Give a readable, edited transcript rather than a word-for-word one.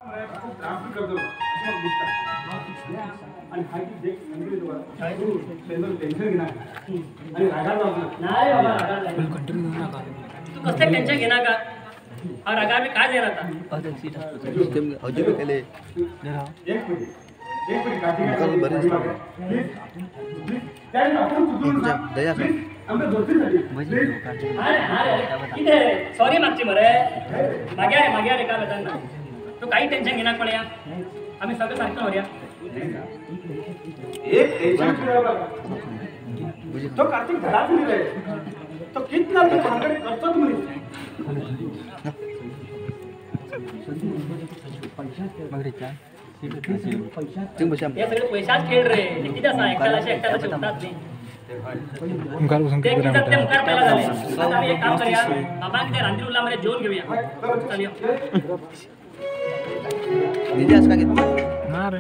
खूब त्रास बी करतलो अशें म्हाका दिसता. आनी हांवें देख सांगिल्लें तुका, तूं टेन्शन घेनाका आनी रागार जावचो ना. ना रे बाबा, रागार जायना. तूं कसलें टेन्शन घेनाका, हांव रागार बी कांय जायना आतां. एक मिनिट, एक मिनिट, प्लीज प्लीज, त्या आपूण चुकून प्लीज आमच्या दोस्तीसाठी प्लीज. अरे अरे कितें सॉरी मागची मरे, मागया रे मागया रे, काय बेजान ना. तूं काही टेन्शन घेनाका पळया, आमी सगळें सारकें व्हरया. एक टेन्शन तो कार्तिक धडाच न्ही रे, तो कितना भानगडी करतोच मनीस. हे सगळे पैशाच खेळ रे. ते कितें आसा, एकट्याला अशें एकट्याला उरतात न्ही. ते कितें ते मुखार पयला जालें. आतां आमी एक काम करया, बाबांक कितें रांदीर उरला मरे, जेवन घेवया. चल यो. ना रे.